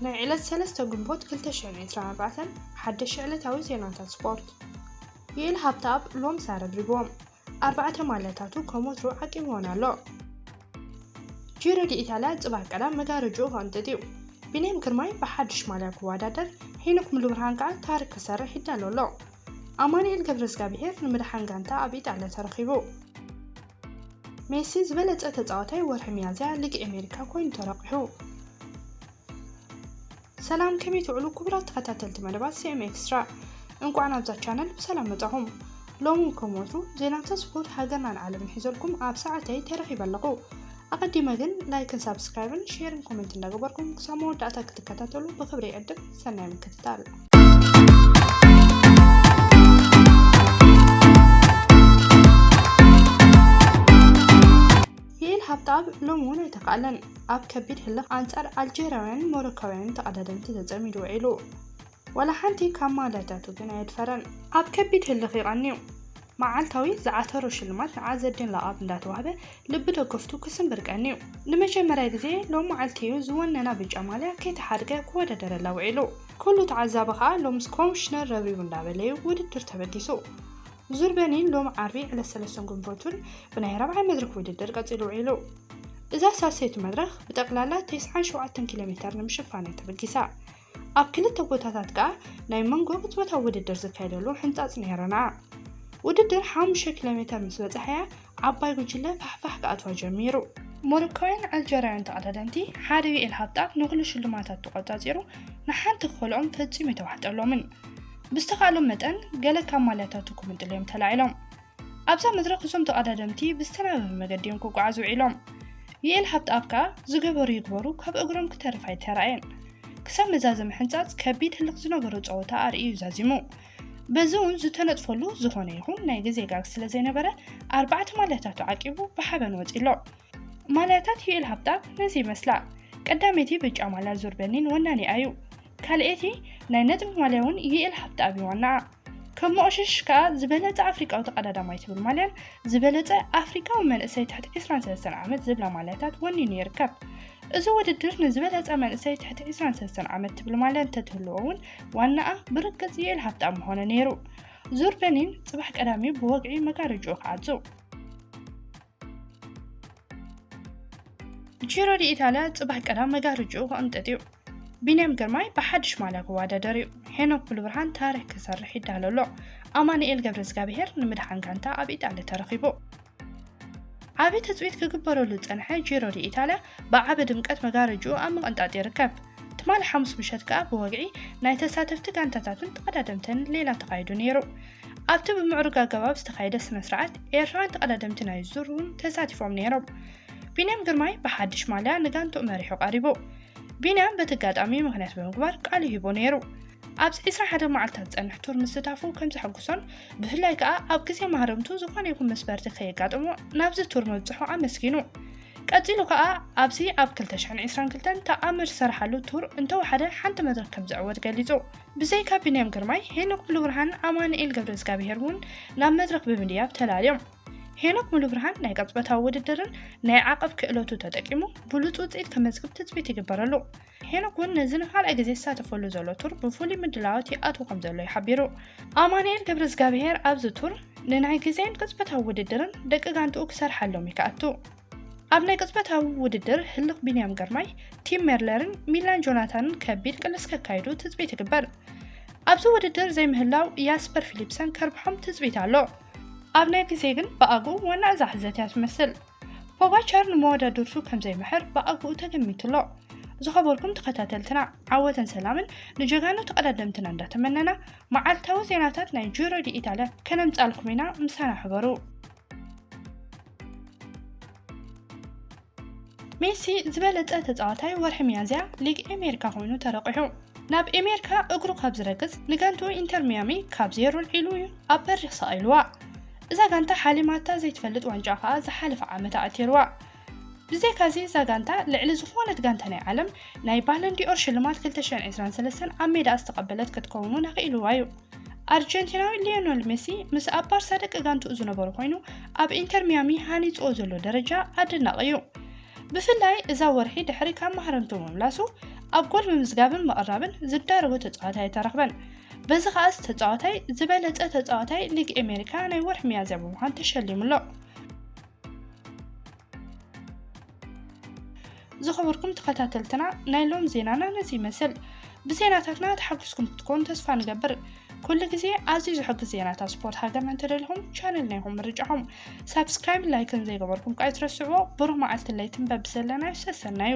ናይ ዕለት ሰለስተ ግንቦት ክልተ ሽሕን ዕስራን ኣርባዕተን ሓደሽ ዕለታዊ ዜናታት ስፖርት። ዩኤል ሃብተኣብ ሎም ሳረብ ሪብዎም ኣርባዕተ ማልያታቱ ከም ወትሩ ዓቂብዎን ኣሎ። ጂሮ ዲ ኢታልያ ጽባሕ ቀዳም መጋረጅኡ ከንጥጥ እዩ። ቢንያም ግርማይ ብሓድሽ ማልያ ክወዳደር፣ ሄኖክ ሙሉብርሃን ከኣ ታሪክ ክሰርሕ ይዳሎ ኣሎ። ኣማኑኤል ገብረዝጋብሄር ንምድሓን ጋንታ ኣብ ኢጣልያ ተረኺቡ። ሜሲ ዝበለጸ ተጻዋታይ ወርሒ ሚያዝያ ሊግ ኣሜሪካ ኮይኑ ተረቂሑ። ሰላም፣ ከመይ ትውዕሉ ክቡራት ተኸታተልቲ መደባት ሲ ኤም ኤክስትራ? እንቋዕ ናብዛ ቻነል ብሰላም መጻኹም። ሎሚ ከም ወትሩ ዜናታት ስፖርት ሃገርናን ዓለምን ሒዘልኩም ኣብ ሰዓተይ ተረኺበ ኣለኹ። ኣቐዲመ ግን ላይክን ሳብስክራይብን ሼርን ኮሜንት እንዳገበርኩም ክሳብ መወዳእታ ክትከታተሉ ብኽብሪ ይዕድም። ሰናይ ምክትታል። ዩኤል ሃብተኣብ ሎሚ እውን ኣይተኻእለን። ኣብ ከቢድ ህልኽ ኣንጻር ኣልጀርያውያን ሞሮካውያን ተቐዳደምቲ ተጸሚዱ ውዒሉ። ዋላ ሓንቲ ካብ ማልያታቱ ግን ኣየድፈረን። ኣብ ከቢድ ህልኽ ይቐንዩ። መዓልታዊ ዝዓተሮ ሽልማት ንዓዘዲን ላኣብ እንዳተዋህበ ልቢ ደገፍቱ ክስንብር ቀንዩ። ንመጀመርያ ግዜ ሎም መዓልቲ እዩ ዝወነና ብጫ ማልያ ከይተሓድገ ክወዳደረላ ውዒሉ። ኩሉ ተዓዛቢ ከኣ ሎምስ ኮምሽነር ረብሪቡ እንዳበለ እዩ ውድድር ተበጊሱ። ዙር በርሊን ሎም ዓርቢ ዕለት ሰለስተ ግንቦት እውን ብናይ ራብዓይ መድረኽ ውድድር ቀጺሉ ውዒሉ። እዛ ሳልሰይቲ መድረኽ ብጠቕላላ ተስዓን ሸውዓተን ኪሎ ሜተር ንምሽፋን እያ ተበጊሳ። ኣብ ክልተ ቦታታት ከኣ ናይ መንጎ ቅጽበታዊ ውድድር ዝካየደሉ ሕንጻጽ ነይረና። ውድድር ሓሙሽተ ኪሎ ሜተር ምስ በጻሕያ ዓባይ ጉጅለ ፋሕፋሕ ክኣትዋ ጀሚሩ። ሞሮካውያን ኣልጀርያውያን ተቐዳደምቲ ሓደ ዩኤል ሃብተኣብ ንኹሉ ሽልማታት ተቖጻጺሩ ንሓንቲ ክኸልኦም ፈጺሙ ኣይተዋሕጠሎምን። ብዝተኻእሎም መጠን ገለ ካብ ማልያታቱ ክምንጥሉ እዮም ተላዒሎም። ኣብዛ መድረኽ እዞም ተቐዳደምቲ ብዝተናበበ መገዲ እዮም ክጓዓዙ ውዒሎም። ዩኤል ሃብተኣብ ከኣ ዝገበሩ ይግበሩ ካብ እግሮም ክተርፍ ኣይተራእየን። ክሳብ መዛዘሚ ሕንጻጽ ከቢድ ህልኽ ዝነበሮ ጸወታ ኣርእዩ እዩ ዛዚሙ። በዚ እውን ዝተነጥፈሉ ዝኾነ ይኹን ናይ ግዜ ጋግ ስለ ዘይነበረ ኣርባዕተ ማልያታቱ ዓቂቡ ብሓበን ወጺ ኣሎ። ማልያታት ዩኤል ሃብተኣብ ነዚ ይመስላ። ቀዳመይቲ ብጫ ማልያ ዙር በርሊን ወናኒኣ እዩ። ካልኣይቲ ናይ ነጥቢ ማልያ እውን ዩኤል ሃብተኣብ እዩ ዋናኣ። ከም መቑሽሽ ከኣ ዝበለጸ ኣፍሪቃዊ ተቐዳዳማይ ትብል ማልያን ዝበለጸ ኣፍሪቃዊ መንእሰይ ትሕቲ ዕስራን ሰለስተን ዓመት ዝብላ ማልያታት ወኒኑ ይርከብ። እዚ ውድድር ንዝበለጸ መንእሰይ ትሕቲ ዕስራን ሰለስተን ዓመት ትብል ማልያ እንተትህልዎ እውን ዋናኣ ብርግጽ ዩኤል ሃብተኣብ ምኾነ ነይሩ። ዙር በርሊን ጽባሕ ቀዳሚ ብወግዒ መጋረጅኡ ክዓጹ። ጂሮ ዲ ኢታልያ ጽባሕ ቀዳም መጋረጅኡ ክቕንጥጥ እዩ። ቢንያም ግርማይ ብሓድሽ ማልያ ክወዳደር እዩ። ሄኖክ ሙሉብርሃን ታሪክ ክሰርሕ ይዳሎ ኣሎ። ኣማኑኤል ገብረዝጋብሄር ንምድሓን ጋንታ ኣብ ኢጣልያ ተረኺቡ። ዓቢ ትጽቢት ክግበረሉ ዝጸንሐ ጂሮ ዲ ኢታልያ ብዓቢ ድምቀት መጋረጅኡ ኣብ ምቕንጣጥ ይርከብ። ትማሊ ሓሙስ ምሸት ከኣ ብወግዒ ናይ ተሳተፍቲ ጋንታታትን ተቐዳደምትን ሌላ ተኻይዱ ነይሩ። ኣብቲ ብምዕሩግ ኣገባብ ዝተኻየደ ስነ ስርዓት ኤርትራውያን ተቐዳደምቲ ናይ ዙር እውን ተሳቲፎም ነይሮም። ቢንያም ግርማይ ብሓድሽ ማልያ ንጋንትኡ መሪሑ ቀሪቡ። ቢንያም በቲ ኣጋጣሚ ምኽንያት ብምግባር ቃሉ ሂቡ ነይሩ። ኣብዚ ዕስራን ሓደን መዓልታት ዝጸንሕ ቱር ምስታፉ ከም ዘሐጉሶን ብፍላይ ከኣ ኣብ ግዜ ማህረምቱ ዝኾነ ይኹን መስበርቲ ከየጋጠሞ ናብዚ ቱር ምብጽሑ ኣመስጊኑ። ቀጺሉ ከኣ ኣብዚ ኣብ ክልተ ሽሕን ዕስራን ክልተን ተኣምር ዝሰርሓሉ ቱር እንተወሓደ ሓንቲ መድረኽ ከም ዝዕወት ገሊጹ። ብዘይካ ቢንያም ግርማይ፣ ሄኖክ ሙሉብርሃን ኣማኑኤል ገብረዝጋብሄር እውን ናብ መድረኽ ብምድያብ ተላልዮም። ሄኖክ ሙሉብርሃን ናይ ቅጽበታዊ ውድድርን ናይ ዓቐብ ክእለቱ ተጠቂሙ ብሉጽ ውጽኢት ከመዝግብ ትጽቢት ይግበረሉ። ሄኖክ እውን ነዚ ንኻልኣይ ግዜ ዝሳተፈሉ ዘሎ ቱር ብፍሉይ ምድላዋት ይኣትዎ ከም ዘሎ እዩ ሓቢሩ። ኣማኑኤል ገብረዝጋብሄር ኣብዚ ቱር ንናይ ግዜን ቅጽበታዊ ውድድርን ደቂ ጋንትኡ ክሰርሓሎም እዩ ክኣቱ። ኣብ ናይ ቅጽበታዊ ውድድር ህልኽ ቢንያም ግርማይ፣ ቲም ሜርለርን ሚላን ጆናታንን ከቢድ ቅልስ ከካይዱ ትጽቢት ይግበር። ኣብዚ ውድድር ዘይምህላው ያስፐር ፊሊፕሰን ከርብሖም ትጽቢት ኣሎ። ኣብ ናይ ግዜ ግን ብኣግኡ ዋና እዛ ሕዘት እያ ትመስል። ፖጋቻር ንመወዳድርቱ ከም ዘይምሕር ብኣግኡ ተገሚቱ ኣሎ። ዝኸበርኩም ተኸታተልትና፣ ዓወትን ሰላምን ንጀጋኑ ተቐዳደምትና እንዳተመነና፣ መዓልታዊ ዜናታት ናይ ጂሮ ዲ ኢታልያ ከነምጻልኩም ኢና፣ ምሳና ሕበሩ። ሜሲ ዝበለጸ ተጻዋታይ ወርሒ ሚያዝያ ሊግ ኣሜሪካ ኮይኑ ተረቂሑ። ናብ ኣሜሪካ እግሩ ካብ ዝረግጽ ንጋንትኡ ኢንተር ሚያሚ ካብ ዜሮ ኣልዒሉ እዩ ኣብ በሪኽ ሰቒልዋ። እዛ ጋንታ ሓሊማታ ዘይትፈልጥ ዋንጫ ከኣ ዝሓለፈ ዓመት ኣእቲርዋ። ብዘይካዚ እዛ ጋንታ ልዕሊ ዝኾነት ጋንታ ናይ ዓለም ናይ ባለንዲኦር ሽልማት ክልተ ሽሕን ዕስራን ሰለስተን ኣብ ሜዳ ዝተቐበለት ክትከውን እውን ኣኽኢልዋ እዩ። ኣርጀንቲናዊ ሊዮነል ሜሲ ምስ ኣብ ባርሳ ደቂ ጋንትኡ ዝነበሩ ኮይኑ ኣብ ኢንተር ሚያሚ ሃኒጽዎ ዘሎ ደረጃ ኣደናቒ እዩ። ብፍላይ እዛ ወርሒ ድሕሪ ካብ ማህረምቱ ምምላሱ ኣብ ጎል ብምዝጋብን ምቕራብን ዝዳረጎ ተጻዋታይ ኣይተረኽበን። በዚ ከኣስ ተጻዋታይ ዝበለጸ ተጻዋታይ ሊግ ኣሜሪካ ናይ ወርሒ ሚያዝያ ብምዃን ተሸሊሙ ኣሎ። ዝኸበርኩም ተኸታተልትና፣ ናይ ሎም ዜናና ነዚ ይመስል። ብዜናታትና ተሓጒስኩም ክትኮኑ ተስፋ ንገብር። ኩሉ ግዜ ኣዝዩ ዝሕግዝ ዜናታት ስፖርት ሃገርና እንተደሊኹም ቻነል ናይኹም ምርጫኹም ሳብስክራይብ ላይክን ዘይገበርኩም ከኣ ኣይትረስዕዎ። ብሩህ መዓልቲ ለይትን በብዘለናዮ ሰሰናዩ።